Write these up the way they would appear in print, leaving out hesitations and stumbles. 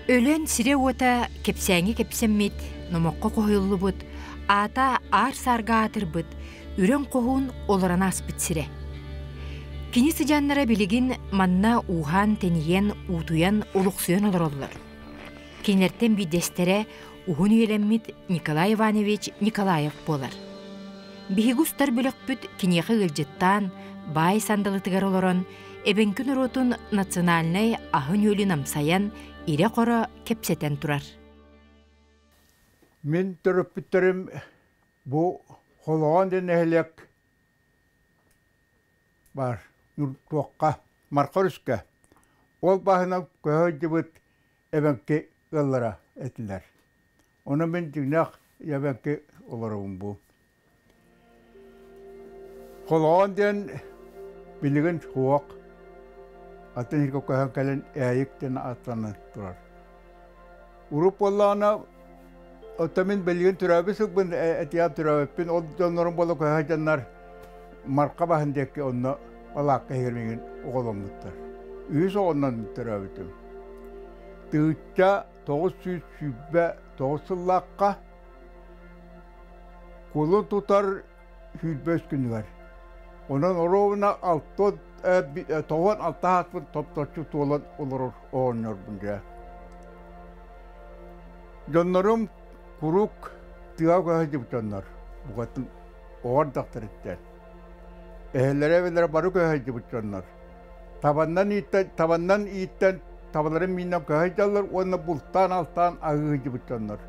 Өлөөн сирэ-уота кэпсээҥҥэ кэпсэммит, номоххо хоһуйуллубут, аата аар-саарга аатырбыт Үрүҥ Хоһуун олорон ааспыт сирэ. Кини сыдьааннара билигин манна ууһаан-тэнийэн, уутуйан, олохсуйан олороллор. Кинилэртэн биирдэстэрэ уһун үйэлэммит Николай Иванович Николаев буолар. Биһиги устар бөлөхпүт киниэхэ ыалдьыттаан, баай сандалытыгар олорон, эбэҥки норуотун национальнай аһын-үөлүн амсайан, ирэ-хоро кэпсэтэн турар. Мин төрөппүттэрим бу Холоон диэн нэһилиэк баар туохха Марха өрүскэ ол баһынан көһө сылдьыбыт эбэҥки ыаллара этилэр. Ону мин дьиҥнээх эбэҥки олоробун бу. Холоон диэн билигин суох, атын сиргэ көһөн кэлэн Ээйик диэн ааттанан турар. Урут буоллаҕына, оттон мин билигин төрөөбүт сылбын этиэм төрөөбүппүн, ол дьоннорум буола көһө сылдьаннар Марха баһын диэки онно балаакка иһигэр миигин оҕоломмуттар. Үһүс оҕоннон төрөөбүтүм. 1929 сыллаахха Кулун тутар 23 күнүгэр. Онон оруобуна 96 сааспын топточчу туолан олорор оҕонньорбун дьэ. Дьоннорум куруук тыаҕа көһө сылдьыбыт дьоннор. Букатын оҕо эрдэхтэриттэн. Эһэлэрэ эбэлэрэ бары көһө сылдьыбыт дьоннор. Табаннан ииттэн, табаннан ииттэн, табаларын миинэн көһө сылдьаллар уонна бултаан-алтаан аһыы сылдьыбыт дьоннор.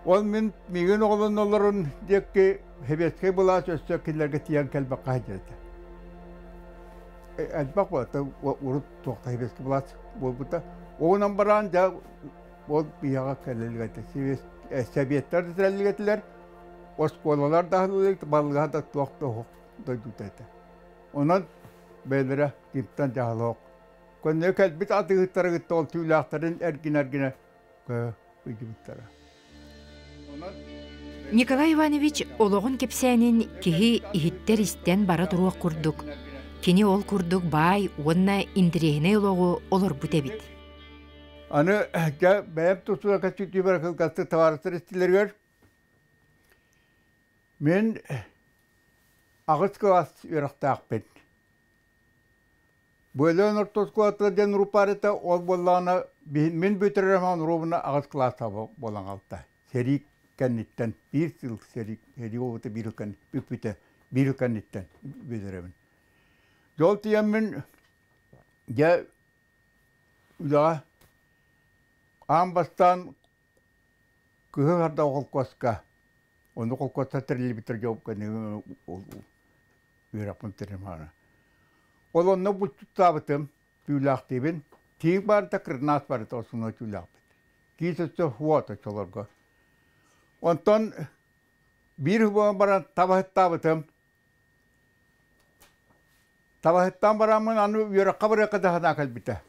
Ол мин миигин оҕолонолорун диэки сэбиэскэй былаас өссө кинилэргэ тиийэн кэлбэххэ сылдьар этэ. Элбэх буолта урут туохта сэбиэскэй былаас буолбута. Оҕунан бараан дьэ ол биһиэхэ кэлэллэр этэ. Сэбиэттэр да тирэллик этилэр, оскуолалар да аһыллар, балыыһа да туох да суох дойдута этэ. Онон бэйэлэрэ кимтэн дьаһалоох. Көннөрү кэлбит атыыһыттары кытта ол түүлээхтэрин эргинэ-эргинэ ыйдыбыттара. Николай Иванович олоҕун кэпсээнин киһи иһиттэр истэн бара туруох курдук, кини ол курдук баай уонна интэриэһинэй олоҕу олорбут эбит. Аны дьэ бэйэм тустууга көстүүтүбэр кылгастык табаарыстар истилэригэр мин аҕыс кылаас үөрэхтээхпин. Бөлөөн орто оскуолатыгар диэн рупаарыта ол буоллаҕына мин бүтэрэрим ровно аҕыс кылаас буолан хаалта. Сэрии кэнниттэн биир сыл сэрии сэрии буолбута биир кэн бүппүтэ биир кэнниттэн бүтэрэбин. Дьол тиийэммин дьэ үлэҕэ аан бастаан Кыһыл Арда холкуоска ону холкуоска тэриллибиттэр үөрэхпин бүтэрим. Ол онно булчуттаабытым, түүлээхтиибин. Тииҥ барыта кырнаас барыта осуна түүлээхпит. Киис өссө хуот оччолорго. Онтон биир буолан баран табаһыттаабытым. Табаһыттаан бараммын аны үөрэххэ барыахха да санаа кэлбитэ.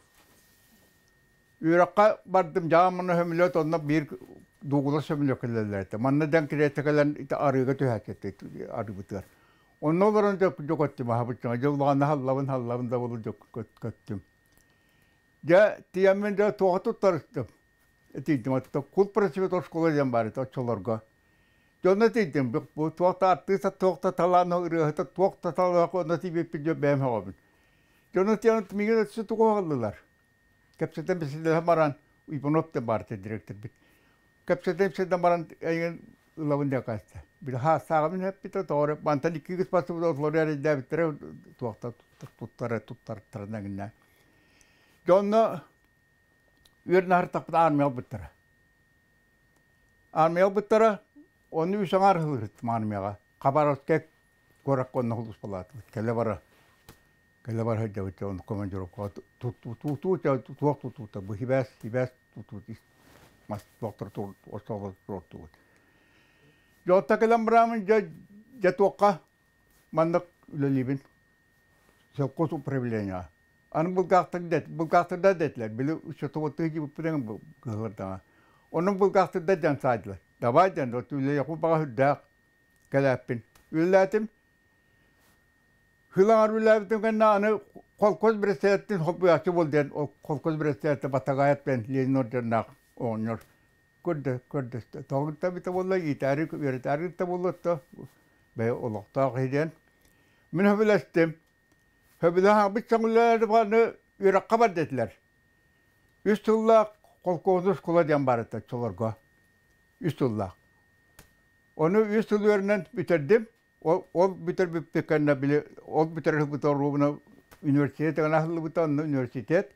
Үөрэххэ бардым, дьаам манна сөмөлүөт онно биир дуугула сөмөлүөт кэлэллэр этэ. Манна дьаҥ кириэттэ кэлэн ити арыыга түһээччи арыыбытыгар. Онно олорон дьокоттум аһабыччаҥа дьыллаҕына халлабын халлабын да буолу көттүм. Дьэ тиийэммин дьэ туоха туттарыстым. Этийдим отто кул просвет оскуола диэн баар этэ оччолорго. Дьонно тиийдим бу туох да артыыса туох да талаан ырыаһыта туох да талаах онно тиийбиппин дьэ бэйэм сөҕөбүн. Дьоно тиийэн миигин өссө тугу оҕоллулар. Кэпсэтэн бэсэлэһэн баран Иванов да баар директорбит. Кэпсэтэн бэсэлэһэн баран эйигин ылабын диэн каста. Били хаастааҕым эппитэ тоҕо мантан икки кыс бассыбыт олору эрэйдээбиттэрэ туохта туттара туттартарына гиннэ. Дьонно үөрэнэ сырыттахпына армия ылбыттара. Армия ылбыттара, ону үс аҥаар сылдьыбытым армияҕа. Хабаровскай куоракка онно сулууспалаатыбыт. Кэлэ бара кэлэ бара сылдьабыт ону командировкаҕа тутуу туох тутуута бу сибээс сибээс тутуу мас туохтар остуолга туруортубут. Дьэ кэлэн бараммын дьэ дьэ туохха маннык үлэлиибин совхоз управлениеҕа. Аны булгаахтарда дэтилэр. Били счетоводтыы дьибиппитин кыһылардаҕа. Онон булгаахтарда дьан саадылар. Давай дьэн үлэлиэхпин баҕа сүрдээх кэлээппин. Үлэлээтим. Хылаҥар үлэлээбитим кэннэ аны Колхоз председателин холбуйааччы буол диэн, ол колхоз председателэ Батагаев диэн Ленин орденнаах оҕонньор көрдө көрдөстө. Тоҕо эбитэ буолла, иитээри үөрэтээри да буолла бэйэ олохтоох киһи диэн. Мин сөбүлэстим. Сөбүлэһэн сөҥүллэр үөрэххэ бар дэтилэр. Үс сыллаах холкуозу школа диэн баар этэ оччолорго. Үс сыллаах. Ону үс сыл үөрэнэн бүтэрдим. Ол, ол бүтэрбиппит кэннэ били ол бүтэрэр оруобуна университет аһыллыбыта, онно университет.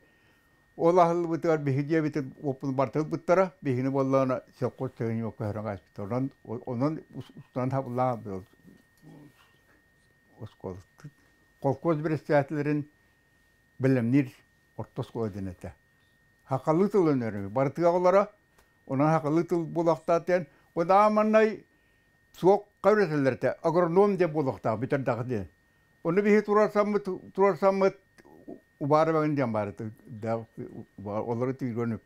Ол аһыллыбытыгар биһиги дьиэбитин уоппун барыта ылбыттара. Биһигини буоллаҕына совхоз тыһыынньа көһөрөн ааспыта. Онон, онон устунан хабыллаан оскуола. Холкуос председателлэрин бэлэмниир орто оскуола диэн этэ. Хахалыы тылын өрү барытыга оҕолоро, онон хахалыы тыл буолуохтаах диэн, удааманнай суох үөрэтэллэр этэ, агроном диэн буолуохтаах бүтэрдээх диэн. Ону биһи туруорсаммыт, туруорсаммыт убаарыбагын диэн баар этэ, олору тыырган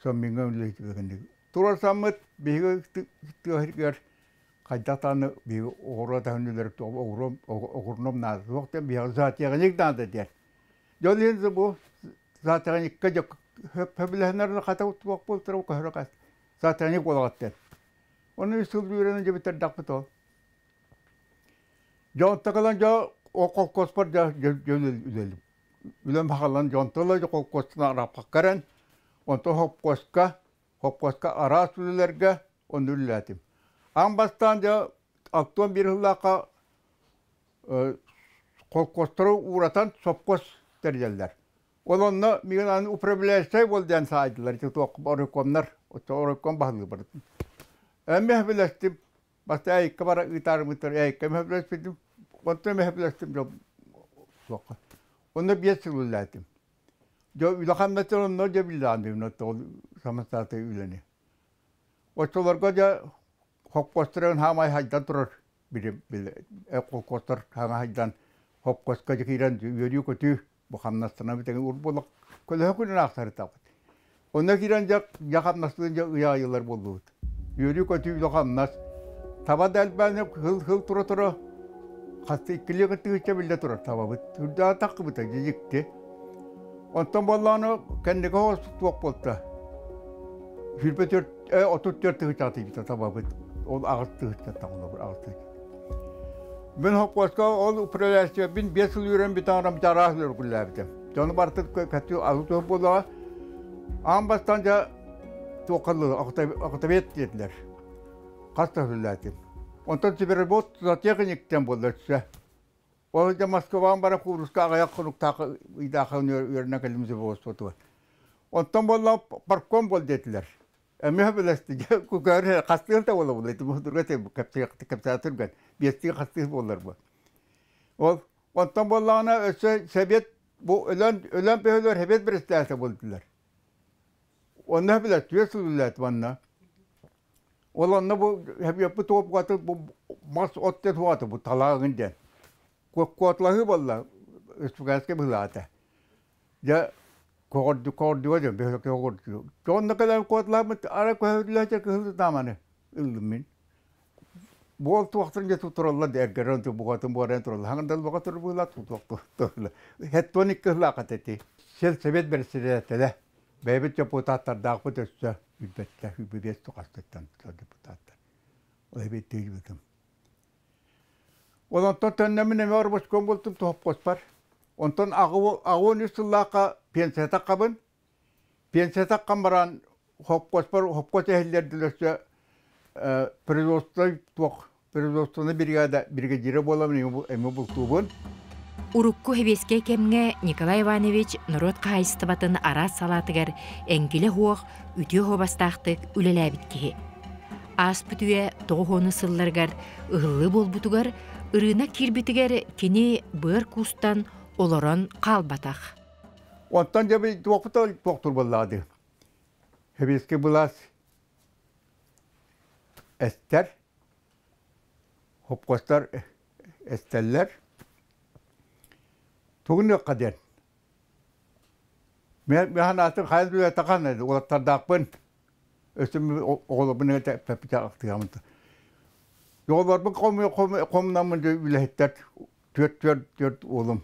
соммиҥҥа үлэлэтибэгинник. Туруорсаммыт биһиги тыаһыргар хайдах даҕаны биһиги оҕуруо таһын үлэр оҕурном наада суох диэн биһиэхэ зоотехник наада диэн. Дьон иһин бу зоотехникка сөбүлэһэннэр хата туох буолтара көһөрө зоотехник буолаҕыт диэн. Ону үс сыл үөрэнэн дьэбиттэрдэхпит ол. Дьонто кэлэн дьэ ол холкуоспар дьэ дьон үлэлим. Үлэм хаалан дьонто дьэ холкуостан араппакка эрэн, онтон хопкуоска, хопкуоска араас үлэлэргэ онно үлэлээтим. Аан бастаан дьэ 61 сыллаахха холкуостары ууратан сопхуос тэрийэллэр. Ол онно миигин аны управляющай буол диэн саайдылар ити туох оройкомнар, оройком баһылыы бардым. Эмиэ билэстим, бастаан икки бара ыытаарымыттар, эйиккэ эмиэ билэспитим, онтон эмиэ билэстим дьон суохха. Онно 5 сыл үлэлээтим. Дьэ үлэхэммэттэр онно дьэ биллэҕин ол самостаатый үлэни. Оччолорго дьэ хоппуостарын хаамай хайдан турар били холкуостар хаҥа хайдан хоппуоска киирэн үөрүү-көтүү бу хамнастана бүтэҥи урбулах көлөһө күнүн аахсарытабыт. Онно киирэн дьэ дьэ хамнастыын дьэ ыйаайылар буоллубут. Үөрүү-көтүү үлэ хамнас. Таба да элбээн хыл-хыл тура-тура хас иккилии тыһыынча биллэ турар табабыт. Үрдээн таххыбыта дьикти. Онтон буоллаҕына кэнники оҕус туох буолта. 24 34 тыһыынчаҕа тиийбитэ табабыт. Ол 8 тыһыынчаттан олобур 8 тыһыынча. Мин хоппуоска ол управляющий бин 5 сыл үөрэн бүтэн араас үлэлээбитим. Дьону барытын кэтүү алы туох буоллаҕа. Аан бастаан дьэ туоххаллы охотовед диэтилэр. Хас да үлэлээтим. Онтон сибирбот зоотехниктен буолла өссө. Ол дьэ Москваҕа баран кууруска аҕыйах хонуктаах ыйдаах үөрэнэ кэллим заводствотугар. Онтон буолла парком буол диэтилэр. Эмиэ билэсти көөр хастыыр да буола була ити кэпсээн түргэн биэстии хастыыр буоллар бу. Ол онтон буоллаҕына өссө сэбиэт бу өлөн өлөн бөһөлөр сэбиэт председателэ буолдулар. Онно билэр түөрт сыл үлэлээт манна. Ол онно бу хэбиэппит туоппугаты бу мас от диэн суоҕа бу талааҕын диэн. Куотлаһыы буолла республиканскай быһыылаата. Дьэ көҕөрдү көҕөрдүгэ диэн бөһүөлэккэ көҕөрдү. Онно кэлэн куотлаабыт арай көһөрүллээччи кыһыл тааманы ыллым мин. Буол туохтан дьэ тураллар да эргэрэн букатын буорайан тураллар. Хаҥырдал баҕа турбуулаах туох Хеттон икки сылаахат эти. Сельсовет председателэ. Бэйэбит депутаттардаахпыт өссө билбэттэ үбүбиэс тухастыттан депутаттар. Ол эбит тыйбытым. Ол онтон төннөмүн эме орбускон бултум тохоппоспар. Онтон 83 сыллаахха пенсия таххабын. Пенсия таххан баран хоппоспор хоппос эһиллэрдил өссө производственный туох производственный бригада бригадира буоламын эми бултуубун. Урукку сэбиэскэй кэмҥэ Николай Иванович норуот хаһаайыстыбатын араас салаатыгар эҥкилэ суох үтүө суобастаахтык үлэлээбит киһи. Ааспыт үйэ 90 сылларыгар ыһыллыы буолбутугар, ырыынак киирбитигэр кини быар куустан олорон хаалбатах. Онтон дьэ туохпут туохтур буоллаҕа Сэбиэскэй былаас эстэр, хопкуостар эстэллэр. Тугун диэн. Мен атын хайа үлэтахан уолаттардаахпын. Өссө оҕолорбун пеппите ахтыамын. Оҕолорбун хомнаммын үлэһиттэр түөрт түөрт түөрт уолум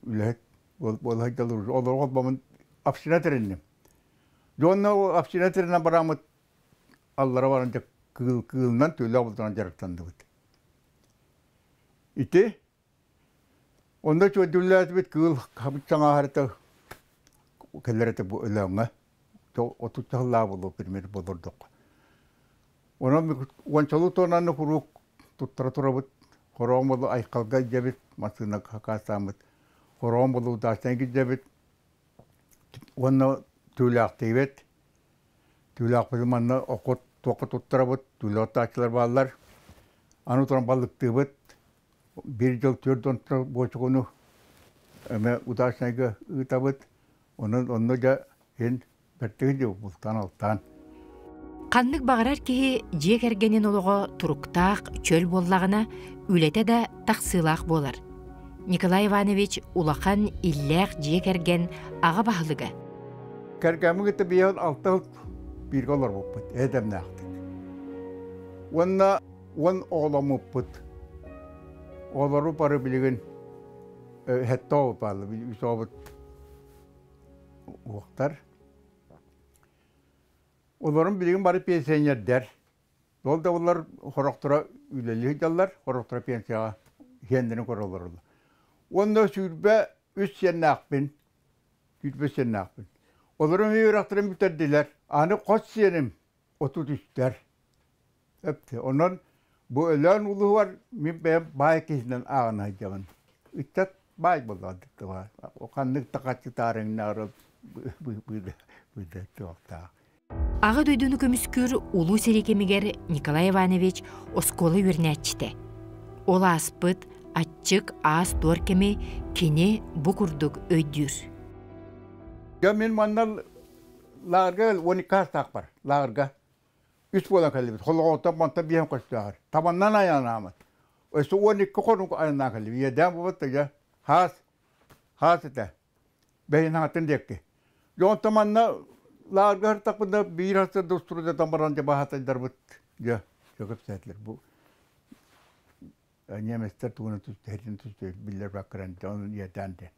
үлэһит. Буола сылдьаллар. Олорго холбоммун община тэринним. Дьонно община тэринэн бараммыт аллара баран дьэ кыыл кыылынан түүлээх бултанан дьарыктанныбыт. Ити онно чуодьуллаатыбыт кыыл хабыт саҥааһарыта кэлэр этэ бу Өлөөҥҥө. Отучча сыллаах буолуо пример болордоххо. Онон уончалыы туонаны куруук туттара турабыт. Хороон болу айхалга илдьэбит, массыына хакаастааммыт. Хороон болу удачнай илдьэбит. Уонна түүлээхтиибит. Түүлээхпитин манна окко туохха туттарабыт, түүлээх оттооччулар бааллар. Аны туран балыктыыбыт. Биир дьыл 40 буочукуну эмэ удачнайга ыытабыт. Онон онно дьэ иһин бэртиги дьыл бултаан-алтаан. Ханнык баҕарар киһи дьиэ кэргэнин олоҕо туруктаах, чөл буоллаҕына, үлэтэ да тахсыылаах буолар. Николай Иванович улахан иллээх дьиэ кэргэн аҕа баһылыга. Кэргэммин кытта биэһин алта сыл бииргэ олорбуппут, эдэмнээхтик. Уонна 10 оҕоломмуппут. Оҕолору бары билигин сэттэ оҕо бааллар, үс оҕобут уохтар. Олорум билигин бары пенсионердэр. Ол да буоллар сорохторо үлэлии сылдьаллар, сорохторо пенсияҕа сиэннэрин көрө олороллор. Уонна 23 сиэннээхпин, 23 сиэннээхпин. Олорум үөрэхтэрин бүтэрдилэр. Аны хос сиэним 33-тэр. Эпти. Онон бу Өлөөн улууһугар мин бэйэм баай киһинэн ааҕына сылдьабын. Ыччат баай буоллаҕа ханнык да хаччытаарыҥнаары быыда туохтаах. Аҕа дойдуну көмүскүүр Улуу сэрии кэмигэр Николай Иванович оскуола үөрэнээччитэ. Ол ааспыт аччык аас-туор кэми кини бу курдук өйдүүр. Дьэ мин манна лааҕырга 12 саастаахпар лааҕырга үс буолан кэллибит. Холоҕоттон мантан биэһэн көстөөҕөр. Табаннан айанаамыт. Өссө 12 хонук айаннаан кэллибит. Иэдээн буолбут да хаас хаас этэ. Бэйин хаатын диэкки. Дьонто манна лаарга һыртахпына биир хастар да устурудатан баран дьэ баһаатайдарбыт дьэ кэпсээтилэр. Бу немецтэр тугунан түстэрин түстэ биллэр баккыран онун иэдээн диэн.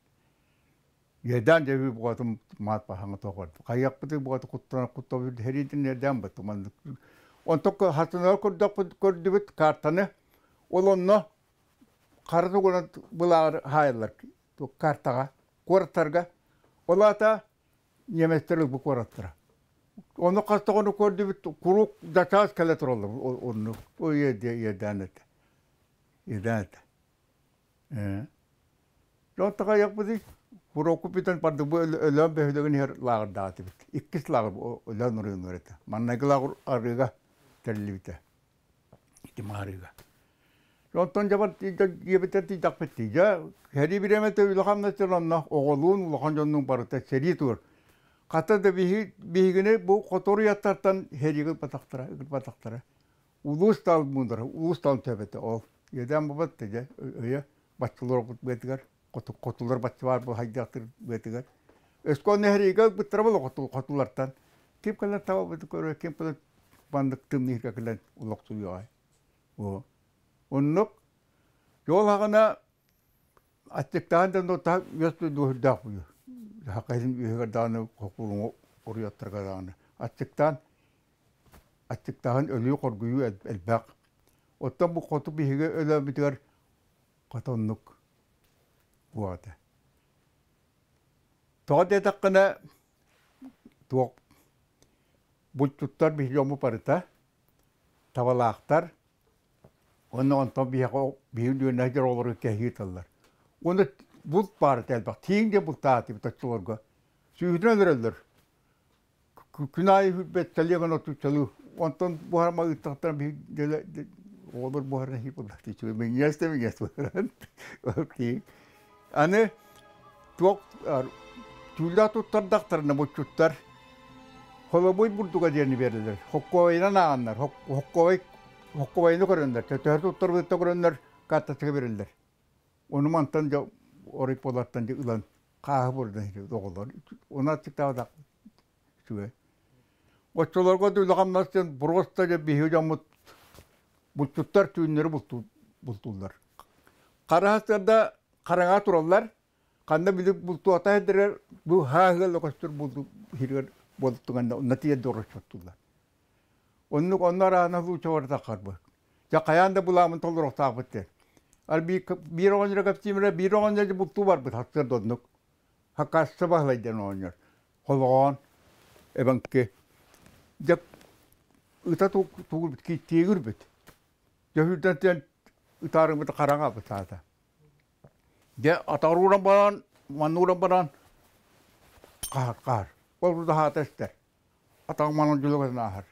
Иэдээн дьэ буҕатым маат баһаҥа тоҕор. Хайыахпытый буҕаты куттанан куттабыт хэриитин иэдээн баттым маннык. Онтон хасынар көрдөхпүт көрдүбүт картаны. Ол онно хара тугунан былааҕар хаайыллар картаҕа, куораттарга. Ол аата немецтэр ылбыт куораттара. Ону хас даҕаны көрдүбүт, куруук заказ кэлэ тураллар оннук. Ой, иэдээн этэ. Иэдээн этэ. Дьон таҕайахпытый, курууку бүтэн барды бу Өлөөн бөһүөлэгин иһэр лааҕырдаатыбыт. Иккис лааҕыр Өлөөн оройуонугар этэ. Маннайгы лааҕыр арыыга тэриллибитэ. Ити маарыыга. Онтон дьабар диэбитэр тиийдэхпит дии. Дьэ, сэрии бириэмэтэ үлэ-хамнас онно оҕолуун, улахан дьоннуун барыта сэрии тур. Хата да биһигини бу хоторуйаттартан сэриигэ ылбатахтара, ылбатахтара. Улуус талбыындара, улуус талын төбөтө ол. Иэдээн бабат дьэ өйө баччалар быатыгар, хотулар бачча баар хайдахтыр быатыгар. Өскө онно сэриигэ ылбыттара буолуо хотулартан. Ким кэлэн таба көрөр, ким кэлэн маннык тымныыга кэлэн олохсуйуоҕай. Оннук дьол аҕына аччыктаан да нотаһ үөс дуоһурдаах буйу. Хакайын үөһүгэр даҕаны хокуруҥу оруйаттарга даҕаны аччыктаан аччыктааһын өлүү хоргуйуу элбэх. Оттон бу хоту биһиги өлөөбүтүгэр хата оннук буолата. Тоҕо диэтэххинэ туох булчуттар биһиги омук барыта табалаахтар уонна онтон биһиэхэ биһиги үөннэһэр оҕолору кэһии тыллар. Уонна булт баара элбэх. Тииҥ диэн бултаатыбыт оччолорго. Сүүһүнэн өлөрөллөр. Күн аайы хүрбэт сэлиэгэн отуччалыы. Онтон буһарма ыыттахтара биһиги оҕолор буһаран иһии буолла. Минньиэс да минньиэс буһаран. Тииҥ. Аны туох түүлээх туттардахтарына буччуттар холобуй бурдуга диэни биэрэллэр. Хоккуобайынан ааҕаннар, хоккуобай хоккуобайны көрөннөр, төһө туттарбытта көрөннөр карточка берэллэр. Ону мантан дьэ оройполартан дьэ ылан хааһы бурдан оҕолор. Оны аччыктаабатах үчүгэй. Оччолорго үлэхамнас диэн просто дьэ биһиги дьоммут булчуттар түүннэри бултууллар. Хараһастарда хараҥа тураллар. Ханна били бултуота сирдэригэр бу хааһыал көстөр булду сиригэр буолтуганна онно тиийэн дорочоттуллар. Оннук онно араана луча барытаххарбы. Дьэ хайаан да былаамын толоруохтаахпыт диэн. Ар биир оҕонньоро кэпсиимирэ биир оҕонньор бултуу барбыт хаттыар оннук. Хакасса баһылай диэн оҕонньор. Холоҕоон эбэҥки. Дьэ ыта тугурбут тиэгирбит. Дьөһүүрдэн тиэн ытаарыҥмыт хараҥа бытаата. Дьэ атаҕар ууран баран, манна ууран баран хаһар хаһар. Ол хаата истэр. Атаҕым манан дьулугатын ааһар.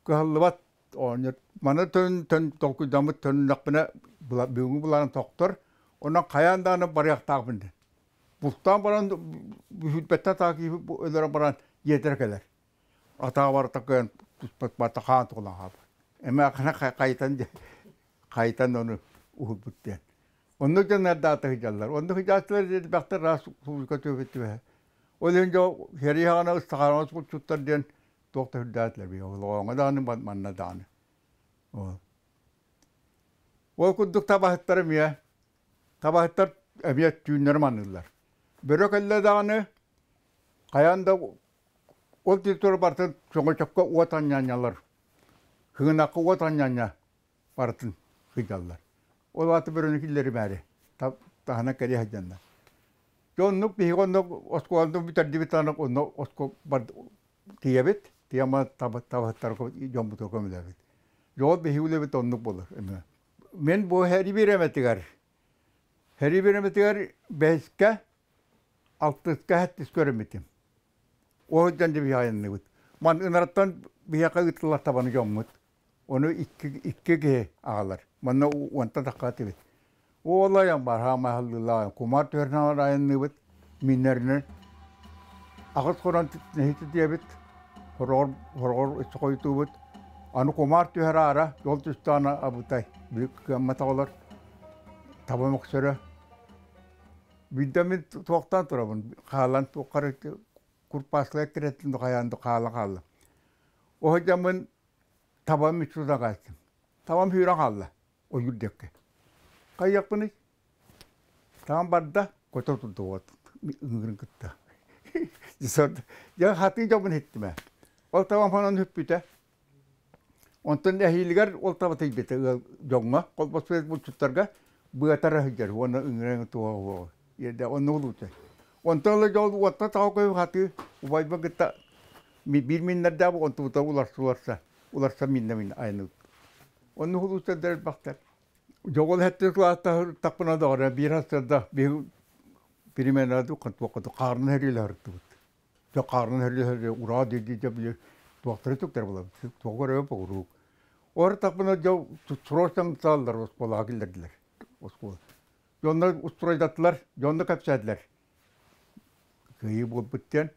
Кыһаллыбат оонньор. Маны төн төн толкуйдаммыт төннөхпүнэ бүгүҥҥү былаан тохтор. Онон хайаан даҕаны барыахтаахпын диэн. Бултаан баран бүһүрбэттэн таах киһи өлөрөн баран дьиэтигэр кэлэр. Атаҕа барыта кыайан туспат барыта хаан туһулаан хаалбыт. Эмээххинэ хайытан хайытан ону уһулбут диэн. Оннук дьоннордаата сылдьаллар. Оннук сылдьааччылар элбэхтэр раас сулууска түбэбит түбэһэ. Ол иһин дьон сэрии саҕана ыстахараҕа куччуттар диэн туох да үрдээтилэр бии. Олоҕоҥо даҕаны манна даҕаны. Ол курдук табаһыттар эмиэ табаһыттар эмиэ түүннэри маныыллар. Бөрө кэллэ даҕаны хайаан да ол территория барытын чөҥөчөккө уот анньаанньалар. Хыгынакка уот анньаанньа барытын сылдьаллар. Ол аата бөрөнү киллэримээри таһынан кэлиэ сылдьаннар. Дьэ оннук биһиги онно оскуоланы бүтэрдибит даҕаны онно оскуола тиийэбит, тиийэн табаһыттарга дьоммутугар көмөлөһөбүт. Дьэ ол биһиги үлэбит оннук буолар эмиэ. Мин бу һэрии бириэмэтигэр һэрии бириэмэтигэр бэһискэ, алтыска сэттискэ үөрэммитим. Ол сылдьан дьэ биһиги айанныыбыт. Ман ынараттан биһиэхэ ыытыллар табаны дьоммут. Ону икки киһи аҕалар. Манна уонтан тахха этибит. Ол айан бар хаама аһыллыылаах кумаар түһэринэн айанныыбыт. Миннэринэн аҕыс хонон нэһити диэбит. Хороҕор хороҕор өссө хойутуубут. Аны кумаар түһэр аара, ол түстэҕинэ абытай. Кыаммат оҕолор таба мөхсөрө. Биирдэ мин туохтаан турабын, хаалан туоххар курпааскыга кирэттин хайаан да хаала хаалла. Оһдьаммын табам үчүгэй даҕааччым. Табам сүүрэн хаалла ойуур диэки. Хайыахпыный? Табам барда, көтө турда уот ыҥыырын кытта. Дьэ хатыы дьоммун иһиттим ээ. Ол табам хонон сүппүтэ. Онтон эһиилигэр ол таба тиийбитэ ыал дьоҥҥо, холбоспут булчуттарга быатара сылдьар уонна ыҥыран туоҕа Иэрдэ оннук улуута. Онтон ыла дьол уотта таҕа көйү хатыы убайбын кытта биир миннэрдээх онтубута уларса уларса уларса миннэ мин айаныбыт. Оннук улуустардар элбэхтэр. Дьоҕул хэттис кылаастаһыртахпына доҕоро биир сарсыарда биһи переменаду туохха хаарынан хэрилэһэртибит. Дьэ хаарынан хэрилэһэр ураа дии дии били туохтары түктэр булабыт. Туох көрөбө поҕуруук. Ортахпына дьэ срочно сааллар оскуолаҕа киллэрдилэр. Оскуола. Дьонно устурайдаттылар, дьонно кэпсээтилэр. Кыайыы буолбут диэн,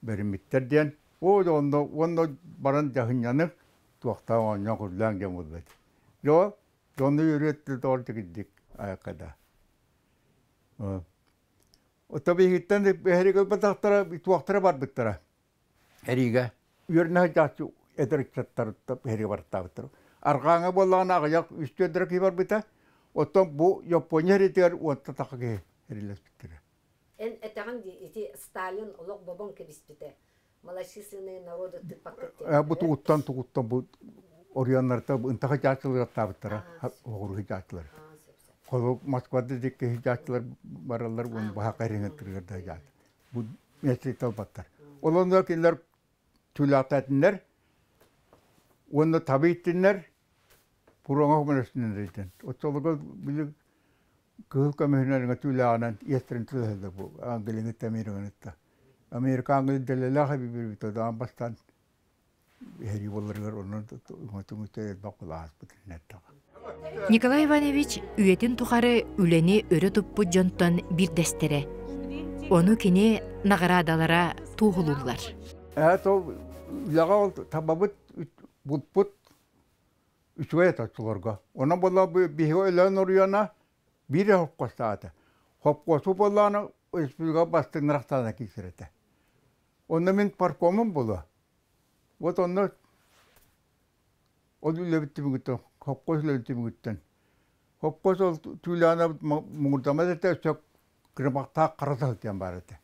бэриммиттэр диэн. Оо, дьэ онно уонна баран дьаһынньаны туохтаах оонньоон көрүлээн диэн буолбут. Дьо, дьонно үөрүөттү тоҕор тигирдик айаккада. Оттон биһигиттэн эһэриг ылбатахтара, туохтара барбыттара. Эриигэ үөрэнэ сылдьааччы эдэр ыччаттар эһиги барыттаабыттар. Арҕааҥҥа буоллаҕына аҕыйах үстүөрдэрэ киһи барбыта. Оттон бу Япония эриитигэр уонта тахха киһи эрилэспиттэрэ. Эн этэҕин дии, ити Сталин олох бобон кэбиспитэ. Малочисленные народы тыыппаккыт диэн. Бу тугуттан тугуттан бу оройуоннарта ынтах сылдьааччылар аттаабыттара, оҕуру сылдьааччылар. Холу Москвада дикки сылдьааччылар бараллар уонна баһа кэриҥэттэригэр да сылдьааччы. Бу миэстэ талбаттар. Ол онно кинилэр түүлээхтээтиннэр уонна таба ииттиннэр, пуроҥа көмөлөстүннэр диэн. Оччолорго били кыһыл көмүһүнэн түүлээҕинэн иэстэрин төлөһөллөр бу Англияны Американы Америка Англия дэлэлээх эбибит даҕан бастаан эһэрии буоларыгар онон түмүктэр элбэх былааспыт Николай Иванович үйэтин тухары үлэни өрө туппут дьонтон биирдэстэрэ. Ону кини наҕараадалара туоһулууллар. Ээ ол үлэҕэ ол табабыт булпут үчүгэй этэ оччолорго. Онон буолла биһиги Өлөөн оройуона биир эрэ хопкуостаата. Хопкуосу буоллаҕына республика бастыҥнар ахсаана киирсэр этэ. Онно мин паркомум буолуо. Вот онно ол үлэбит түмүгүттэн, хопкуос үлэбит түмүгүттэн. Хопкуос ол түүлээнэ муҥурдаммат этэ, өссө Кырымахтаах хара саһыл диэн баар этэ.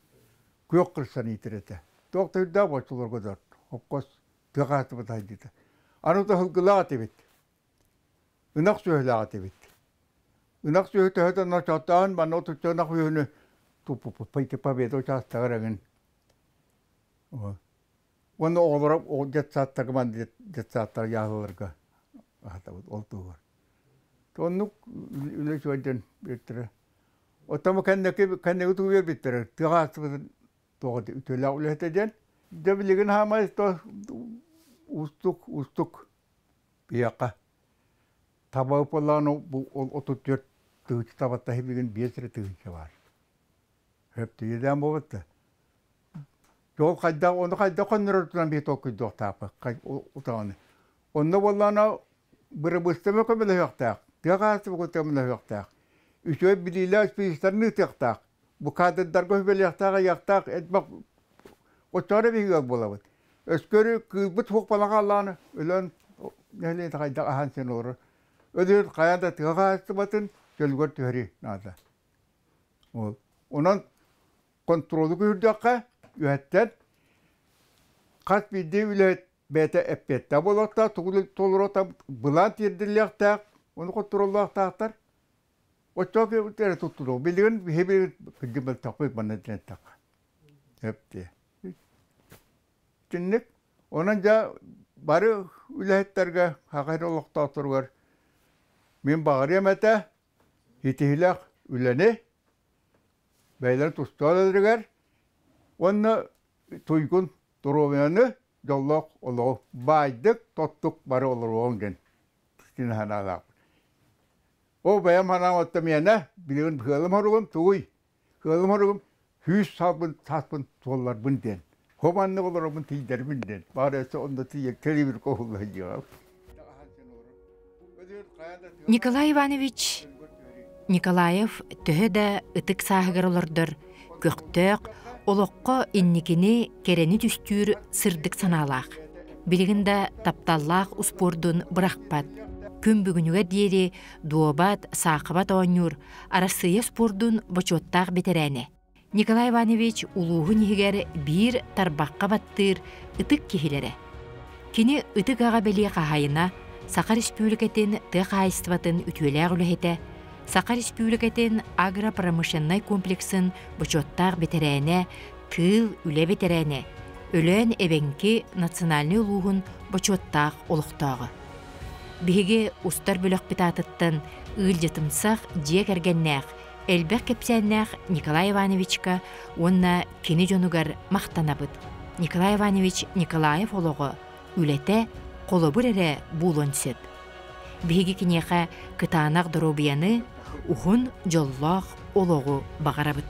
Күөх кырсан иитэр этэ. Туох да үрдээх боччуларга дор. Хопкос тыа хаһаайыстыбата сайдыыта. Аны да сылгылаах этибит. Ынах сүөһүлээх этибит. Ынах сүөһү төһө да ночооттоон манна отучча ынах үөһүнү туппуппут Победа учаастагар эҥин. Уонна оҕолоро детсадтарга манна детсадтар дьаһалларга аһатабыт ол туһугар. Оннук үлэ үчүгэйдэн биэртэрэ. Оттон кэнники кэнники тугу биэрбиттэрэ тыаҕа аастыбытын туох үтүөлээх үлэһитэ диэн. Дьэ билигин хаамай то уустук уустук биһиэхэ. Таба ыпылаан бу ол 34 тыһыынча табатта билигин 5 эрэ тыһыынча баар. Хөптүйэдээн буолбут да. Ол хайдах ону хайдах хоннорор биһи толкуйдуохтаахпыт утаҕаны. Онно буоллаҕына бырабыыстаба көмөлөһүөхтээх, тыа хаһаайыстыбата көмөлөһүөхтээх, үчүгэй билиилээх специалистарын ыытыахтаах, бу кадрдарга сүбэлиэхтээх, ыйыахтаах элбэх оччоҕо эрэ биһиги ыал буолабыт. Өскөрү кыылбыт суох буолан хааллаҕына өлөн нэһилиэнньэ хайдах аһаан сиэн олорор. Өлүөр хайаан да тыа хаһаайыстыбатын чөлүгэр түһэрии наада. Ол. Онон контролу күүһүрдэххэ, үөһэттэн хас биирдии үлэһит бэйэтэ эппиэттээх буолуохтаах, тугу толоруохтаах, былаан тиэрдиллиэхтээх, ону контроллуохтаахтар. Оччоҕо эрэ туттунуох. Билигин биһиги кырдьык мөлтөхпүт манна диэн эттэххэ. Сөп дии. Итинник. Онон дьэ бары үлэһиттэргэ, Хахай олохтоохторугар мин баҕарыам этэ, ситиһиилээх үлэни бэйэлэрин тустаах үлэлэригэр уонна туйгун доруобуйаны, дьоллоох олоҕу баайдык, тоттук бары олоруоҕуҥ диэн санаалаахпын. Ол бэйэм санаам оттон миэнэ билигин сыалым-соругум тугуй? Сыалым-соругум сүүс саалбын сааспын туолларбын диэн. Хо маннык олоробун тиийдэрбин диэн. Баар өссө онно тиийэн телевизорга уһулла сылдьыаҕым. Николай Иванович Николаев төһө да ытык сааһыгар олордор, көхтөөх, олоххо инникини кэрэни түстүүр сырдык санаалаах. Билигин да тапталлаах успуордун бырахпат. Күн бүгүнүгэр диэри дуобат, саахыбат оонньуур Арассыыйа спордун бочуоттаах бэтэрээнэ. Николай Иванович улууһун иһигэр биир тарбахха баттыыр ытык киһилэрэ. Кини ытык аҕа бэлиэ хаһаайына, Саха Республикатын тыа хаһаайыстыбатын үтүөлээх үлэһитэ, Саха Республикатын агропромышленнай комплексын бочуоттаах бэтэрээнэ, тыыл үлэ бэтэрээнэ, Өлөөн эбэҥки национальнай улууһун бочуоттаах олохтооҕо. Биһиги устар бөлөхпүт аатыттан ыалдьытымсах дьиэ кэргэннээх элбэх кэпсээннээх Николай Ивановичка уонна кини дьонугар махтанабыт. Николай Иванович Николаев олоҕо, үлэтэ холобур эрэ буолуон сөп. Биһиги киниэхэ кытаанах доруобуйаны, уһун дьоллоох олоҕу баҕарабыт.